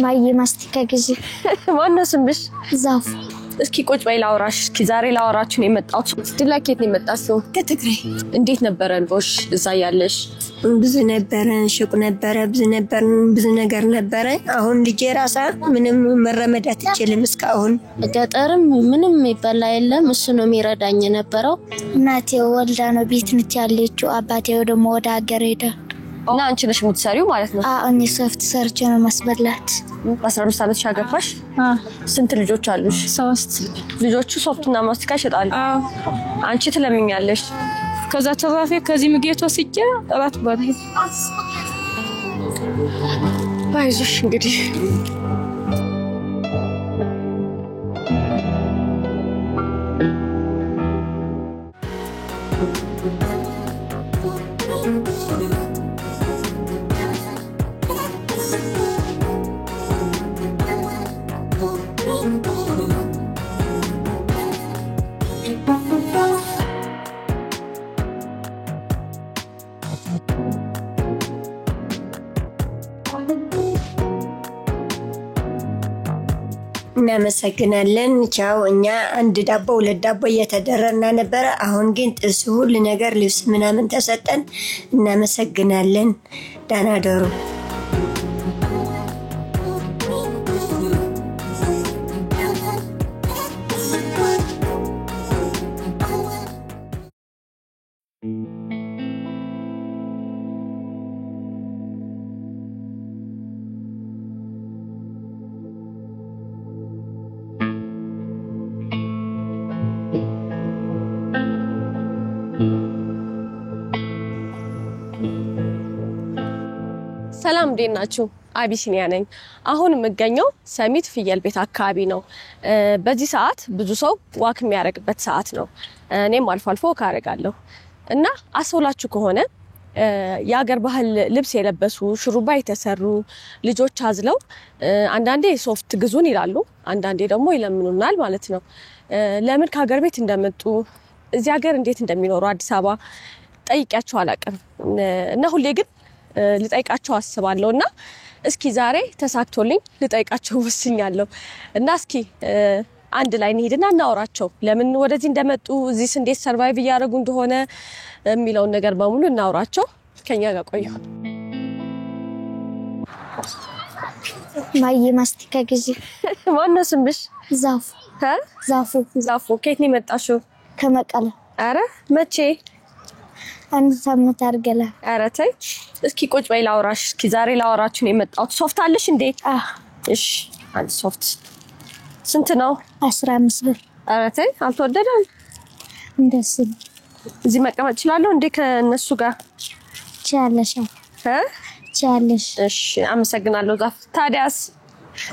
ማየ ማስቲካ ጊዜ። ማነው ስምሽ? ዛፉ። እስኪ ቁጭ በይ ላውራሽ። እስኪ ዛሬ ላወራችሁ ነው የመጣሁት። ድላ ከየት ነው የመጣሽው? ከትግራይ። እንዴት ነበረ ኑሮሽ እዛ ያለሽ? ብዙ ነበረ፣ ሱቅ ነበረ፣ ብዙ ነበር፣ ብዙ ነገር ነበረ። አሁን ልጄ ራሳ ምንም መረመድ አትችልም እስካሁን። ገጠርም ምንም የሚበላ የለም። እሱ ነው የሚረዳኝ የነበረው። እናቴ ወልዳ ነው ቤት ምት ያለችው። አባቴ ደግሞ ወደ ሀገር ሄደ። እና አንቺ ነሽ የምትሰሪው ማለት ነው? አዎ፣ እኔ ሶፍት ሰርቼ ነው ማስበላት። በ15 ዓመትሽ አገባሽ? ስንት ልጆች አሉሽ? 3። ልጆቹ ሶፍት እና ማስቲካ ይሸጣሉ። አዎ። አንቺ ትለምኛለሽ። ከዛ ተራፌ ከዚህ ምግብ ወስጄ እራት በላ። አይዞሽ እንግዲህ። እናመሰግናለን። ቻው። እኛ አንድ ዳቦ ሁለት ዳቦ እየተደረና ነበረ። አሁን ግን ጥብስ፣ ሁሉ ነገር፣ ልብስ ምናምን ተሰጠን። እናመሰግናለን። ደህና ደሩ። ሰላም፣ እንዴት ናችሁ? አቢሲኒያ ነኝ። አሁን የምገኘው ሰሚት ፍየል ቤት አካባቢ ነው። በዚህ ሰዓት ብዙ ሰው walk የሚያደርግበት ሰዓት ነው። እኔም አልፎ አልፎ walk አደርጋለሁ እና አስተውላችሁ ከሆነ የሀገር ባህል ልብስ የለበሱ፣ ሹሩባ የተሰሩ ልጆች አዝለው አንዳንዴ ሶፍት ግዙን ይላሉ፣ አንዳንዴ ደግሞ ይለምኑናል ማለት ነው። ለምን ከሀገር ቤት እንደመጡ፣ እዚህ ሀገር እንዴት እንደሚኖሩ አዲስ አበባ ጠይቂያቸው አላውቅም እና ሁሌ ግን ልጠይቃቸው አስባለሁ እና እስኪ ዛሬ ተሳክቶልኝ ልጠይቃቸው ወስኛለሁ እና እስኪ አንድ ላይ እንሂድና እናወራቸው። ለምን ወደዚህ እንደመጡ፣ እዚህስ እንዴት survive እያደረጉ እንደሆነ የሚለውን ነገር በሙሉ እናወራቸው። ከኛ ጋር ቆዩ። ማየ ማስቲካ ጊዜ። ማነው ስምሽ? ዛፉ። እ? ዛፉ። ዛፉ፣ ከየት ነው የመጣሽው? ከመቀለ። አረ መቼ? አንድ ሳምንት አድርገላ። አረ ተይ። እስኪ ቁጭ በይ ላውራሽ። እስኪ ዛሬ ላወራችሁ ነው የመጣሁት። ሶፍት አለሽ እንዴ? እሺ፣ አንድ ሶፍት ስንት ነው? 15 ብር። አረ ተይ፣ አልተወደደም። እንደዚህ ነው። እዚህ መቀመጥ እችላለሁ እንዴ ከእነሱ ጋር? ቻለሽ። እ? ቻለሽ። እሺ፣ አመሰግናለሁ ዛፍ። ታዲያስ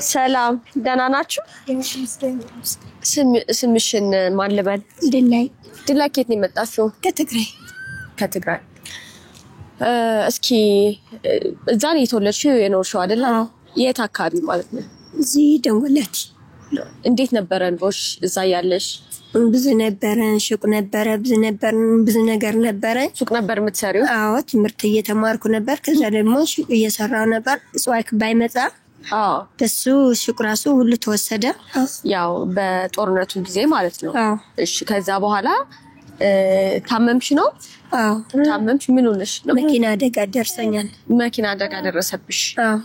ሰላም፣ ደህና ናችሁ? ስምሽን ማን ልበል? ድላይ። ድላይ፣ ከየት ነው የመጣሽው? ከትግራይ። ከትግራይ። እስኪ እዛ ነው የተወለድሽው የኖርሽው አይደል? የት አካባቢ ማለት ነው? እዚህ ደንጎላቲ። እንዴት ነበረ ኑሮሽ እዛ ያለሽ? ብዙ ነበረ፣ ሱቅ ነበረ፣ ብዙ ነበር፣ ብዙ ነገር ነበረ። ሱቅ ነበር የምትሰሪው? አዎ፣ ትምህርት እየተማርኩ ነበር። ከዛ ደግሞ ሱቅ እየሰራው ነበር። እጽዋክ ባይመጣ በሱ ሱቅ ራሱ ሁሉ ተወሰደ። ያው በጦርነቱ ጊዜ ማለት ነው። አዎ። እሺ፣ ከዛ በኋላ ታመምሽ ነው? አዎ። ታመምሽ፣ ምን ሆነሽ ነው? መኪና አደጋ ደርሰኛል። መኪና አደጋ ደረሰብሽ? አዎ።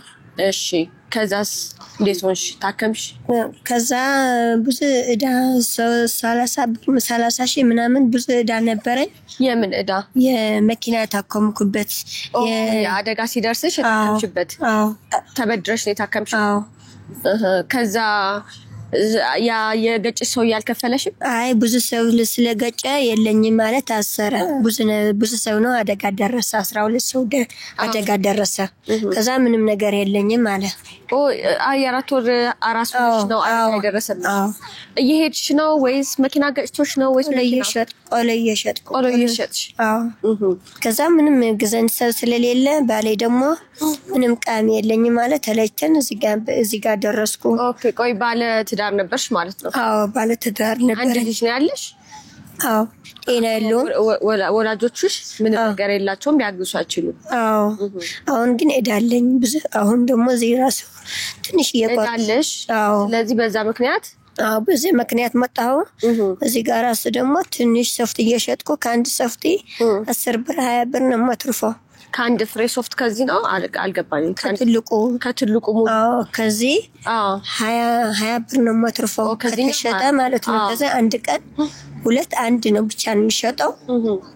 እሺ፣ ከዛስ እንዴት ሆንሽ? ታከምሽ? ከዛ ብዙ እዳ፣ 30 ሺህ ምናምን ብዙ እዳ ነበረኝ። የምን እዳ? የመኪና የታከምኩበት። የአደጋ ሲደርስሽ የታከምሽበት? አዎ። ተበድረሽ ነው የታከምሽ? አዎ። ከዛ ያ የገጨሽ ሰው ያልከፈለሽም? አይ፣ ብዙ ሰው ስለገጨ የለኝም ማለት አሰረ። ብዙ ሰው ነው አደጋ ደረሰ። 12 ሰው አደጋ ደረሰ። ከዛ ምንም ነገር የለኝም አለ። የ4 ወር አራስ ሆነሽ ነው አደጋ የደረሰብሽ? እየሄድሽ ነው ወይስ መኪና ገጭቶሽ ነው ወይስ? ቆሎ እየሸጥኩ። ቆሎ እየሸጥሽ? አዎ። ከዛ ምንም ግዘን ሰው ስለሌለ ባሌ ደግሞ ምንም ቃሚ የለኝም ማለት ተለይተን እዚህ ጋር ደረስኩ። Okay፣ ቆይ፣ ባለ ትዳር ነበርሽ ማለት ነው? አዎ፣ ባለ ትዳር ነበር። አንድ ልጅ ነው ያለሽ? አዎ ጤና የለውም። ወላጆችሽ ምንም ነገር የላቸውም፣ ሊያግዙ አይችሉም። አዎ አሁን ግን ዕዳ አለኝ ብዙ። አሁን ደግሞ እዚህ ራሱ ትንሽ ዕዳ አለሽ። አዎ ስለዚህ በዛ ምክንያት አዎ በዚህ ምክንያት መጣሁ። እዚህ ጋር ራሱ ደግሞ ትንሽ ሶፍት እየሸጥኩ ከአንድ ሶፍት 10 ብር 20 ብር ነው የማትርፈው። ከአንድ ፍሬ ሶፍት ከዚህ ነው አልገባኝም። ከትልቁ ከትልቁ ሙሉ አዎ ከዚህ 20 ብር ነው የማትርፈው ከተሸጠ ማለት ነው። ከዛ አንድ ቀን 2 1 ነው ብቻ ነው የሚሸጠው።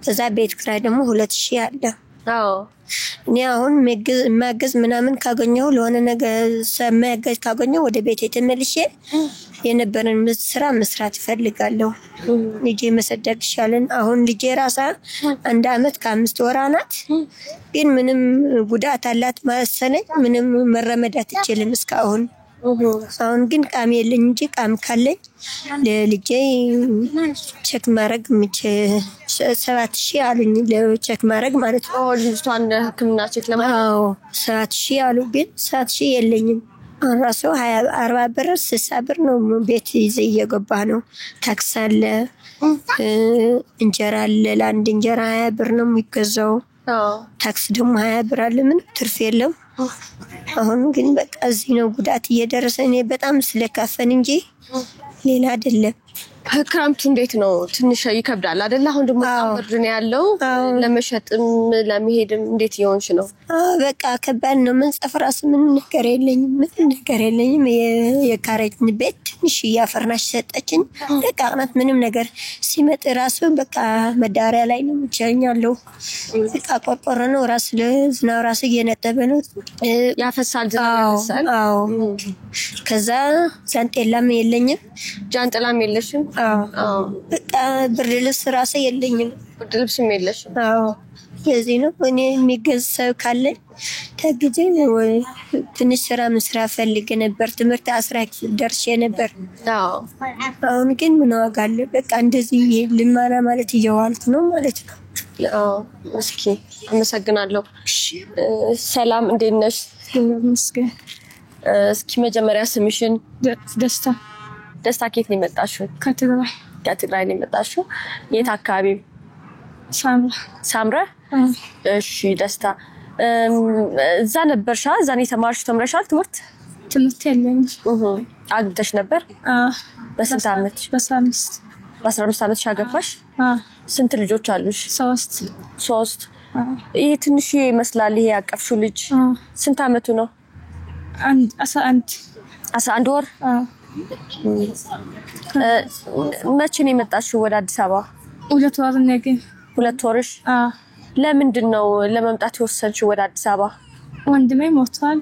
ከዛ ቤት ኪራይ ደግሞ 2000 አለ። አዎ እኔ አሁን ማገዝ ምናምን ካገኘሁ ለሆነ ነገር ማገዝ ካገኘሁ ወደ ቤት ተመልሼ የነበረን ስራ መስራት እፈልጋለሁ። ልጄ መሰደግ ይሻለን። አሁን ልጄ ራሳ 1 ዓመት ከ5 ወር ናት። ግን ምንም ጉዳት አላት መሰለኝ። ምንም መረመድ አትችልም እስካሁን። አሁን ግን ቃም የለኝ እንጂ ቃም ካለኝ ለልጄ check ማድረግ 7000 አሉኝ። ለ check ማድረግ ማለት ነው። ልጅቷን ሕክምና check ለማድረግ አዎ 7000 አሉ። ግን 7000 የለኝም። አሁን ራሱ 40 ብር 60 ብር ነው ቤት ይዘህ እየገባ ነው። ታክስ አለ፣ እንጀራ አለ። ለአንድ እንጀራ 20 ብር ነው የሚገዛው። ታክስ ደግሞ 20 ብር አለ። ምንም ትርፍ የለም። አሁን ግን በቃ እዚህ ነው ጉዳት እየደረሰ። እኔ በጣም ስለካፈን እንጂ ሌላ አይደለም። ክረምቱ እንዴት ነው? ትንሽ ይከብዳል አይደል? አሁን ደግሞ በጣም ብርድ ነው ያለው። ለመሸጥም ለመሄድም እንዴት እየሆንሽ ነው? በቃ ከባድ ነው። መንጸፍ ራሱ ምንም ነገር የለኝም፣ ምንም ነገር የለኝም። የካሬትን ቤት ትንሽ እያፈርናሽ ሰጠችኝ። ደቃቅ ናት። ምንም ነገር ሲመጥ ራሱ በቃ መዳሪያ ላይ ነው የምቸኛለሁ። በቃ ቆርቆሮ ነው ራሱ ለዝናብ ራሱ እየነጠበ ነው። ያፈሳል፣ ዝናብ ያፈሳል። አዎ ከዛ ጃንጤላም የለኝም። ጃንጥላም የለሽም? አዎ በቃ ብርድ ልብስ ራሱ የለኝም። ብርድ ልብስም የለሽም? አዎ የዚህ ነው። እኔ የሚገዝ ሰው ካለ ታግጄ ወይ ትንሽ ስራ መስራት ፈልጌ ነበር። ትምህርት 10 ደርሼ ነበር። አዎ አሁን ግን ምን ዋጋ አለ? በቃ እንደዚህ ልመና ማለት እየዋልኩ ነው ማለት ነው። አዎ እስኪ አመሰግናለሁ። ሰላም እንዴት ነሽ? ይመስገን። እስኪ መጀመሪያ ስምሽን? ደስታ። ደስታ ከየት ነው የመጣሽው? ከትግራይ። ከትግራይ ነው የመጣሽው። የት አካባቢ? ሳምረ። ሳምረ። እሺ ደስታ እዛ ነበርሻ? እዛ ነው የተማርሽው? ተምረሻል ትምህርት? ትምህርት የለኝም። አግብተሽ ነበር? አዎ። በስንት ዓመትሽ? በ15። በ15 ዓመትሽ አገባሽ? አዎ። ስንት ልጆች አሉሽ? 3። 3። ይሄ ትንሽ ይመስላል። ይሄ ያቀፍሽው ልጅ ስንት ዓመቱ ነው? 11። 11 ወር። አዎ። መቼ ነው የመጣሽው ወደ አዲስ አበባ? 2 ወር ነው። 2 ወርሽ? አዎ። ለምንድን ነው ለመምጣት የወሰንሽው ወደ አዲስ አበባ? ወንድሜ ሞቷል።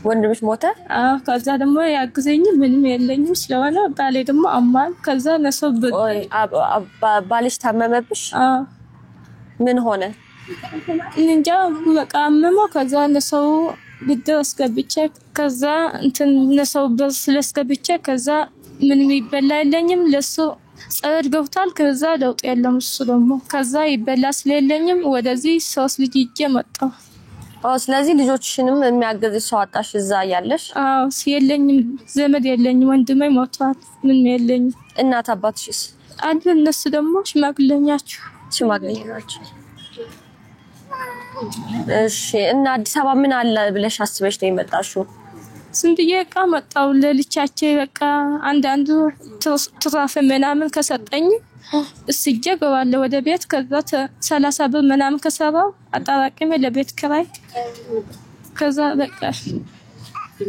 ወንድምሽ ሞተ? አዎ። ከዛ ደግሞ ያግዘኝ ምንም የለኝም ስለሆነ ባሌ ደግሞ አሟል። ከዛ ለሰው ባልሽ ታመመብሽ? አዎ። ምን ሆነ? እንጃ በቃ አመመው። ከዛ ለሰው ብድር አስገብቼ ከዛ እንትን ለሰው ብር ስለአስገብቼ ከዛ ምንም ይበላ የለኝም። ለሱ ጸበል ገብቷል። ከዛ ለውጥ የለም። እሱ ደግሞ ከዛ ይበላ ስለሌለኝም ወደዚህ 3 ልጅ ይዤ መጣሁ። አዎ። ስለዚህ ልጆችሽንም የሚያገዝ ሰው አጣሽ እዛ እያለሽ? አዎ የለኝም፣ ዘመድ የለኝም። ወንድሜ ሞቷል። ምንም የለኝም። እናት አባትሽስ? አሉ። እነሱ ደግሞ ሽማግሌ ናቸው። ሽማግሌ ናቸው። እሺ። እና አዲስ አበባ ምን አለ ብለሽ አስበሽ ነው የመጣሽው? ዝም ብዬ እቃ መጣሁ ለልቻቼ። በቃ አንዳንዱ ትራፍ ምናምን ከሰጠኝ እስጄ እገባለሁ ወደ ቤት። ከዛ 30 ብር ምናምን ከሰራው አጠራቅሜ ለቤት ኪራይ። ከዛ በቃ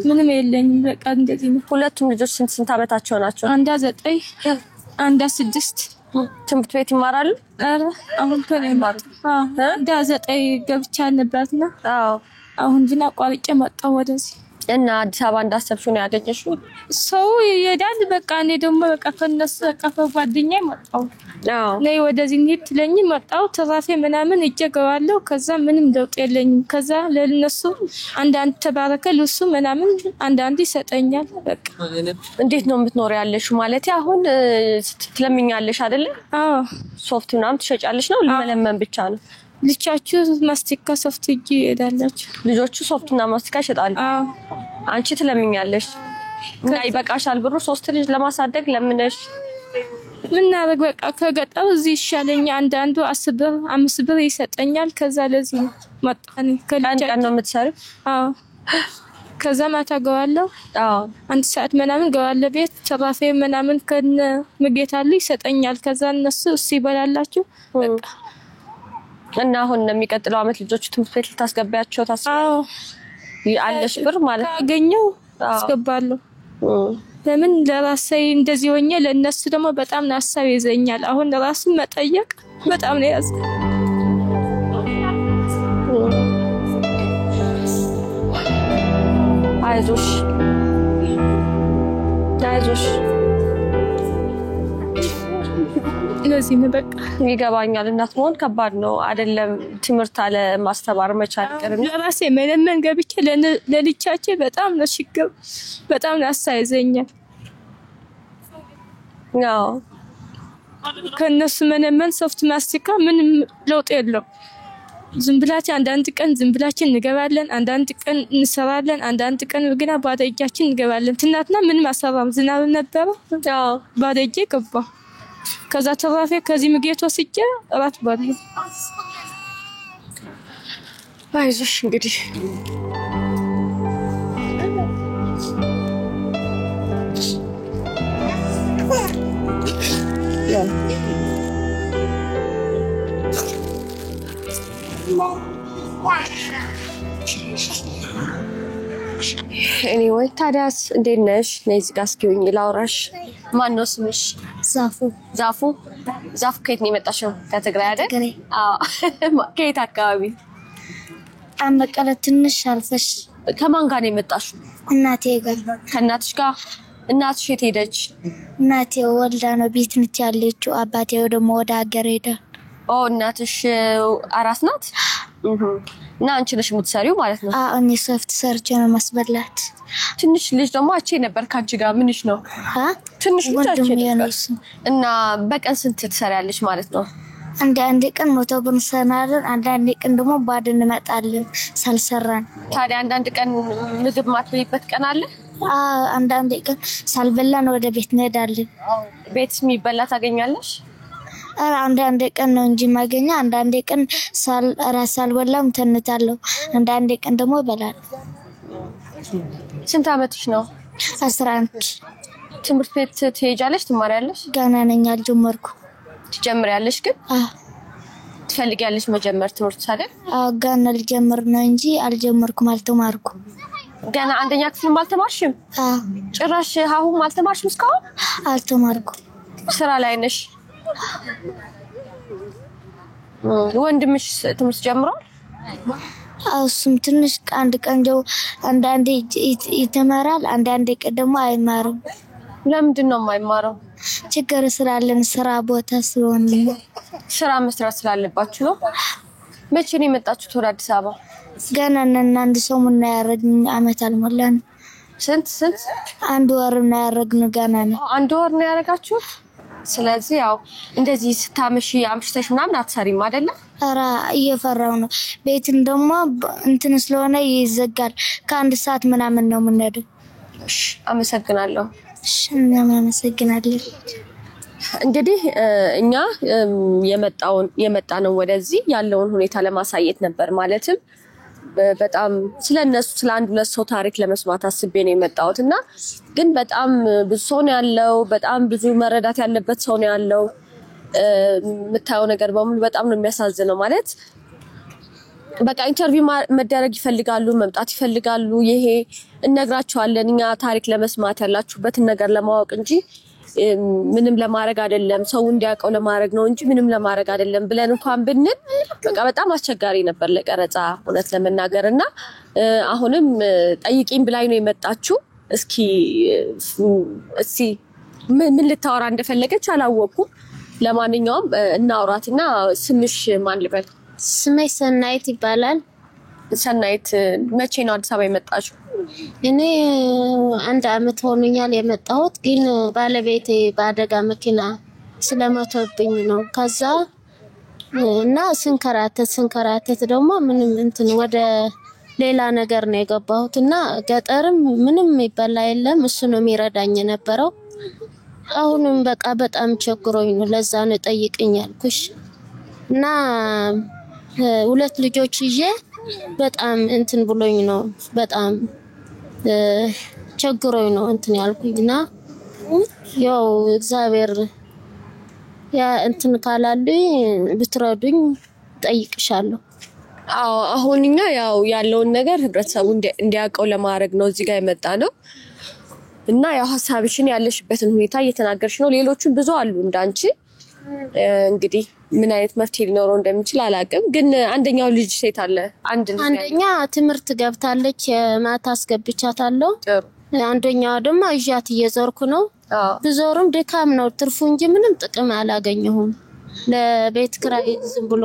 ምንም የለኝም። በቃ እንደዚህ ነው። ሁለቱም ልጆች ስንት ስንት ዓመታቸው ናቸው? አንዷ 9 አንዷ 6። ትምህርት ቤት ይማራሉ? ኧረ አሁን አንዷ 9 ገብቻ ነበርና አዎ። አሁን ግን አቋርጬ መጣሁ ወደዚህ። እና አዲስ አበባ እንዳሰብሽው ነው ያገኘሽው? ሰው ይሄዳል። በቃ እኔ ደግሞ በቃ ከነሱ በቃ ከጓደኛዬ መጣሁ። አዎ። ነይ ወደዚህ እንሂድ ትለኝ መጣሁ። ትራፌ ምናምን እጄ እገባለሁ። ከዛ ምንም ለውጥ የለኝም። ከዛ ለነሱ አንዳንድ ተባረከ ልብሱ ምናምን አንዳንድ ይሰጠኛል። በቃ እንዴት ነው የምትኖሪ ያለሽው? ማለት አሁን ትለምኛለሽ አይደለ? አዎ። ሶፍት ምናምን ትሸጫለሽ ነው? ለመለመን ብቻ ነው? ልቻችሁ ማስቲካ ሶፍት እጅ ይሄዳላችሁ። ልጆቹ ሶፍትና ማስቲካ ይሸጣሉ። አዎ። አንቺ ትለምኛለሽ እና ይበቃሻል ብሩ? 3 ልጅ ለማሳደግ ለምነሽ ምናደርግ በቃ ከገጠር እዚህ ይሻለኛል። አንዳንዱ 10 ብር 5 ብር ይሰጠኛል። ከዛ ለዚህ መጣን። ቀን ቀን ነው የምትሰሪው? አዎ። ከዛ ማታ ገባለሁ። አዎ። 1 ሰዓት ምናምን ገባለሁ ቤት። ተራፌ ምናምን ከነ ምግቤት አለ ይሰጠኛል። ከዛ እነሱ እሱ ይበላላችሁ በቃ። እና አሁን የሚቀጥለው አመት ልጆቹ ትምህርት ቤት ልታስገቢያቸው ታስቢያለሽ? አዎ። አለሽ ብር ማለት ነው? ካገኘው አስገባለሁ። ለምን ለራሴ እንደዚህ ሆኜ ለእነሱ ደግሞ በጣም ሀሳብ ይዘኛል። አሁን ራሱን መጠየቅ በጣም ነው ያዘ። አይዞሽ አይዞሽ። ለዚህ ነው በቃ ይገባኛል። እናት መሆን ከባድ ነው አይደለም? ትምህርት አለ ማስተማር መቻል ይቅርና ለራሴ መለመን ገብቼ ለልቻቼ በጣም ነው ችግር፣ በጣም ነው ሀሳብ ይዘኛል። አዎ። ከነሱ መለመን ሶፍት ማስቲካ ምንም ለውጥ የለው። ዝም ብላችን አንዳንድ ቀን ዝም ብላችን እንገባለን፣ አንዳንድ ቀን እንሰራለን፣ አንዳንድ ቀን ግና ባዶ እጃችን እንገባለን። ትናንትና ምንም አሰራም፣ ዝናብ ነበረ። አዎ። ባዶ እጄ ገባ። ከዛ ተራፌ ከዚህ ምግብ ወስጄ እራት በላሁ። አይዞሽ እንግዲህ anyway ታዲያስ እንዴት ነሽ? ነይ እዚህ ጋር እስኪ ሁኚ ላውራሽ። ማን ነው ስምሽ? ዛፉ። ዛፉ። ዛፉ ከየት ነው የመጣሽው? ከትግራይ አይደል? ትግራይ። አዎ። ከየት አካባቢ? መቀለ ትንሽ አልፈሽ። ከማን ጋር ነው የመጣሽው? እናቴ ጋር። ከእናትሽ ጋር? እናትሽ የት ሄደች? እናቴ ወልዳ ነው ቤት ነች ያለችው። አባቴ ደግሞ ወደ ሀገር ሄደ። ኦ እናትሽ አራስ ናት? እና አንቺ ነሽ የምትሰሪው ማለት ነው? አዎ እኔ ሶፍት ሰርቼ ነው ማስበላት። ትንሽ ልጅ ደግሞ አቼ ነበር ከአንቺ ጋር ምንሽ ነው? ትንሽ ልጅ አቼ ወንድሜ ነው ነበር። እሱ። እና በቀን ስንት ትሰሪያለሽ ማለት ነው? አንዳንድ ቀን 100 ብር እንሰራለን፣ አንዳንድ ቀን ደግሞ ባዶ እንመጣለን ሳልሰራን። ታዲያ አንዳንድ ቀን ምግብ ማትበይበት ቀን አለ? አዎ አንዳንድ ቀን ሳልበላን ወደ ቤት እንሄዳለን። ቤት የሚበላ ታገኛለሽ? ኧረ አንዳንድ ቀን ነው እንጂ የማገኘው። አንዳንድ ቀን እራት ሳልበላም ተኝታለሁ። አንዳንድ ቀን ደግሞ እበላለሁ። ስንት አመትሽ ነው? 11። ትምህርት ቤት ትሄጃለሽ? ትማሪያለሽ? ገና ነኝ፣ አልጀመርኩም። ትጀምሪያለሽ ግን? አዎ። ትፈልጊያለሽ መጀመር ትምህርት አይደል? አዎ ገና ልጀምር ነው እንጂ አልጀመርኩም፣ አልተማርኩም። ገና አንደኛ ክፍልም አልተማርሽም? አዎ። ጭራሽ ሀሁም አልተማርሽም እስካሁን? አልተማርኩም። ስራ ላይ ነሽ? ወንድምሽ ትምህርት ጀምሯል? አዎ እሱም ትንሽ አንድ ቀን አንዳንዴ ይተማራል፣ አንዳንዴ ቀን ደግሞ አይማርም። ለምንድን ነው የማይማረው? ችግር ስላለን ስራ ቦታ ስለሆነ። ስራ መስራት ስላለባችሁ ነው። መቼ ነው የመጣችሁት ወደ አዲስ አበባ? ገና ነን። አንድ ሰሙን ነው ያደረግን፣ አመት አልሞላንም። ስንት ስንት? አንድ ወር ነው ያደረግነው፣ ገና ነን። አንድ ወር ነው ያደረጋችሁት? ስለዚህ ያው እንደዚህ ስታመሺ አምሽተሽ ምናምን አትሰሪም አይደለ? ኧረ እየፈራው ነው። ቤትን ደግሞ እንትን ስለሆነ ይዘጋል። ከአንድ ሰዓት ምናምን ነው የምንሄደው። እሺ አመሰግናለሁ። እሺ እኛም አመሰግናለን። እንግዲህ እኛ የመጣነው ወደዚህ ያለውን ሁኔታ ለማሳየት ነበር። ማለትም በጣም ስለነሱ ስለ አንድ ሁለት ሰው ታሪክ ለመስማት አስቤ ነው የመጣሁት እና ግን በጣም ብዙ ሰው ነው ያለው። በጣም ብዙ መረዳት ያለበት ሰው ነው ያለው። የምታየው ነገር በሙሉ በጣም ነው የሚያሳዝነው። ማለት በቃ interview መደረግ ይፈልጋሉ፣ መምጣት ይፈልጋሉ። ይሄ እነግራቸዋለን እኛ ታሪክ ለመስማት ያላችሁበትን ነገር ለማወቅ እንጂ ምንም ለማድረግ አይደለም፣ ሰው እንዲያውቀው ለማድረግ ነው እንጂ ምንም ለማድረግ አይደለም ብለን እንኳን ብንል በቃ በጣም አስቸጋሪ ነበር ለቀረጻ እውነት ለመናገር። እና አሁንም ጠይቂኝ ብላኝ ነው የመጣችው። እስኪ እስኪ ምን ልታወራ እንደፈለገች አላወቅኩም። ለማንኛውም እናውራትና ስምሽ ማን ልበል? ስሜ ሰናይት ይባላል። ሰናይት መቼ ነው አዲስ አበባ የመጣችው? እኔ አንድ አመት ሆኖኛል የመጣሁት፣ ግን ባለቤቴ በአደጋ መኪና ስለሞተብኝ ነው። ከዛ እና ስንከራተት ደግሞ ምንም እንትን ወደ ሌላ ነገር ነው የገባሁት እና ገጠርም ምንም የሚበላ የለም። እሱ ነው የሚረዳኝ የነበረው። አሁንም በቃ በጣም ቸግሮኝ ነው። ለዛ ነው ጠይቅኝ ያልኩሽ እና 2 ልጆች ይዤ በጣም እንትን ብሎኝ ነው፣ በጣም ቸግሮኝ ነው እንትን ያልኩኝ እና ያው እግዚአብሔር ያ እንትን ካላሉኝ ብትረዱኝ ጠይቅሻለሁ። አዎ አሁን እኛ ያው ያለውን ነገር ህብረተሰቡ እንዲያውቀው ለማድረግ ነው እዚህ ጋር የመጣ ነው። እና ያው ሀሳብሽን ያለሽበትን ሁኔታ እየተናገርሽ ነው። ሌሎቹም ብዙ አሉ እንዳንቺ። እንግዲህ ምን አይነት መፍትሄ ሊኖረው እንደሚችል አላውቅም። ግን አንደኛው ልጅ ሴት አለ፣ አንድ ልጅ አንደኛ ትምህርት ገብታለች፣ ማታ አስገብቻታለሁ። አንደኛዋ ደግሞ ይዣት እየዞርኩ ነው። ብዞርም ድካም ነው ትርፉ እንጂ ምንም ጥቅም አላገኘሁም። ለቤት ኪራይ ዝም ብሎ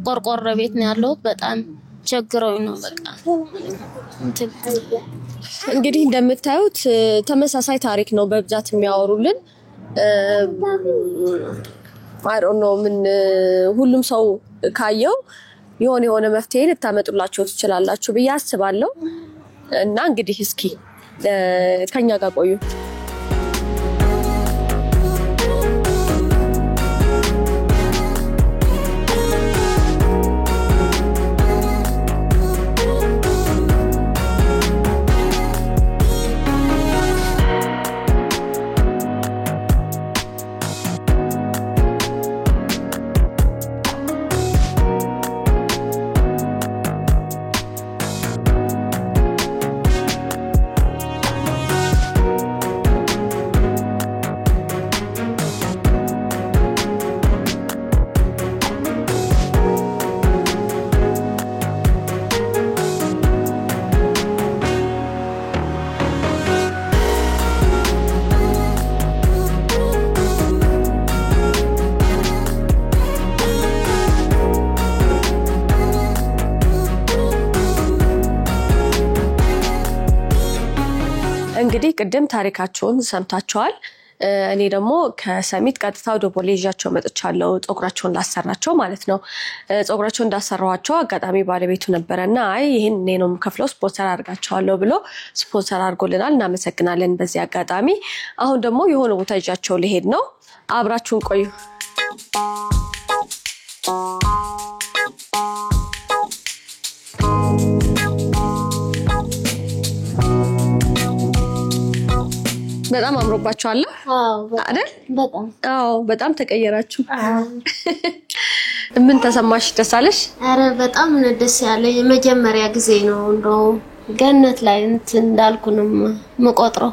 ቆርቆሮ ቤት ነው ያለሁት። በጣም ቸግሮኝ ነው በቃ። እንግዲህ እንደምታዩት ተመሳሳይ ታሪክ ነው በብዛት የሚያወሩልን። I don't know ምን ሁሉም ሰው ካየው የሆነ የሆነ መፍትሄ ልታመጡላቸው ትችላላችሁ ብዬ አስባለሁ። እና እንግዲህ እስኪ ከኛ ጋር ቆዩ። እንግዲህ ቅድም ታሪካቸውን ሰምታቸዋል። እኔ ደግሞ ከሰሚት ቀጥታ ወደ ቦሌ ይዣቸው መጥቻለሁ። ፀጉራቸውን ላሰራቸው ማለት ነው። ፀጉራቸውን እንዳሰራኋቸው አጋጣሚ ባለቤቱ ነበረና አይ ይሄን እኔ ነው የምከፍለው ስፖንሰር አድርጋቸዋለሁ ብሎ ስፖንሰር አድርጎልናል። እናመሰግናለን በዚህ አጋጣሚ። አሁን ደግሞ የሆነ ቦታ ይዣቸው ልሄድ ነው። አብራችሁን ቆዩ። በጣም አምሮባችኋል አይደል? በጣም አዎ፣ በጣም ተቀየራችሁ። ምን ተሰማሽ? ደስ አለሽ? አረ በጣም ነው ደስ ያለ። የመጀመሪያ ጊዜ ነው እንደው ገነት ላይ እንትን እንዳልኩ ነው የምቆጥረው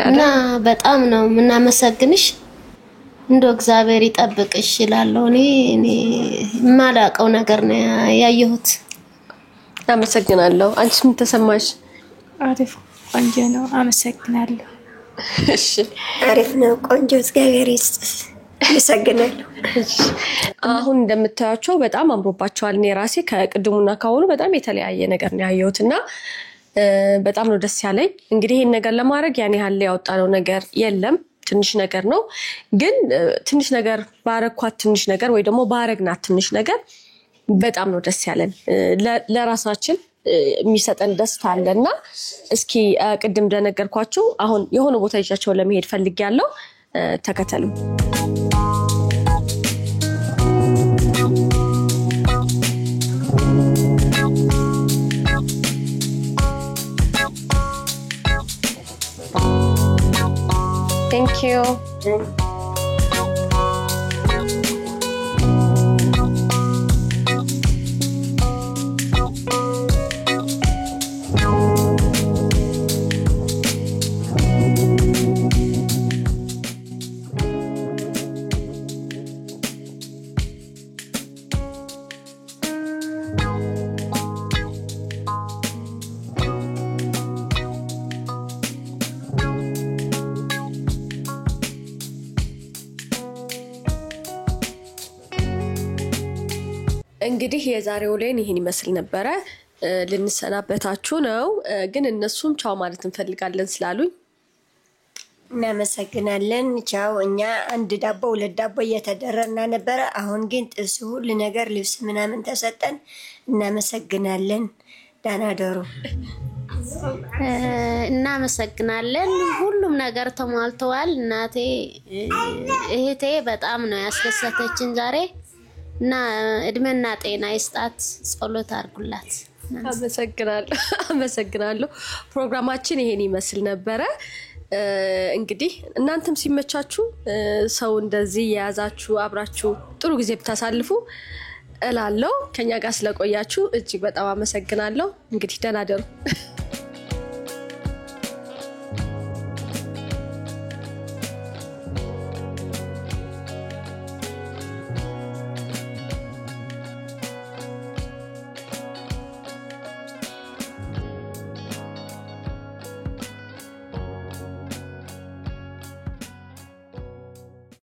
እና በጣም ነው የምናመሰግንሽ። እንደው እግዚአብሔር ይጠብቅሽ እላለሁ። እኔ የማላውቀው ነገር ነው ያየሁት። አመሰግናለሁ። አንቺስ ምን ተሰማሽ? አሪፍ ቆንጆ ነው። አመሰግናለሁ። እሺ አሪፍ ነው፣ ቆንጆ። እግዚአብሔር ይስጥሽ። አመሰግናለሁ። አሁን እንደምታያቸው በጣም አምሮባቸዋል። እኔ ራሴ ከቅድሙና ካሁኑ በጣም የተለያየ ነገር ነው ያየሁት እና በጣም ነው ደስ ያለኝ። እንግዲህ ይሄን ነገር ለማድረግ ያን ያህል ያወጣነው ነገር የለም፣ ትንሽ ነገር ነው። ግን ትንሽ ነገር ባረኳት ትንሽ ነገር ወይ ደግሞ ባረግናት ትንሽ ነገር በጣም ነው ደስ ያለን። ለራሳችን የሚሰጠን ደስታ አለና እስኪ ቅድም እንደነገርኳችሁ አሁን የሆነ ቦታ ይዣቸው ለመሄድ ፈልጌያለሁ። ተከተሉ። Thank you. እንግዲህ የዛሬው ላይን ይሄን ይመስል ነበረ። ልንሰናበታችሁ ነው፣ ግን እነሱም ቻው ማለት እንፈልጋለን ስላሉኝ እናመሰግናለን። ቻው። እኛ አንድ ዳቦ ሁለት ዳቦ እየተደረና ነበረ። አሁን ግን ጥብስ፣ ሁሉ ነገር፣ ልብስ ምናምን ተሰጠን። እናመሰግናለን። ደህና ደሩ። እናመሰግናለን። ሁሉም ነገር ተሟልተዋል። እናቴ እህቴ በጣም ነው ያስደሰተችን ዛሬ እና እድሜና ጤና ይስጣት። ጸሎት አድርጉላት። አመሰግናለሁ። አመሰግናለሁ። ፕሮግራማችን ይሄን ይመስል ነበረ። እንግዲህ እናንተም ሲመቻችሁ ሰው እንደዚህ የያዛችሁ አብራችሁ ጥሩ ጊዜ ብታሳልፉ እላለሁ። ከኛ ጋር ስለቆያችሁ እጅግ በጣም አመሰግናለሁ። እንግዲህ ደህና ደሩ።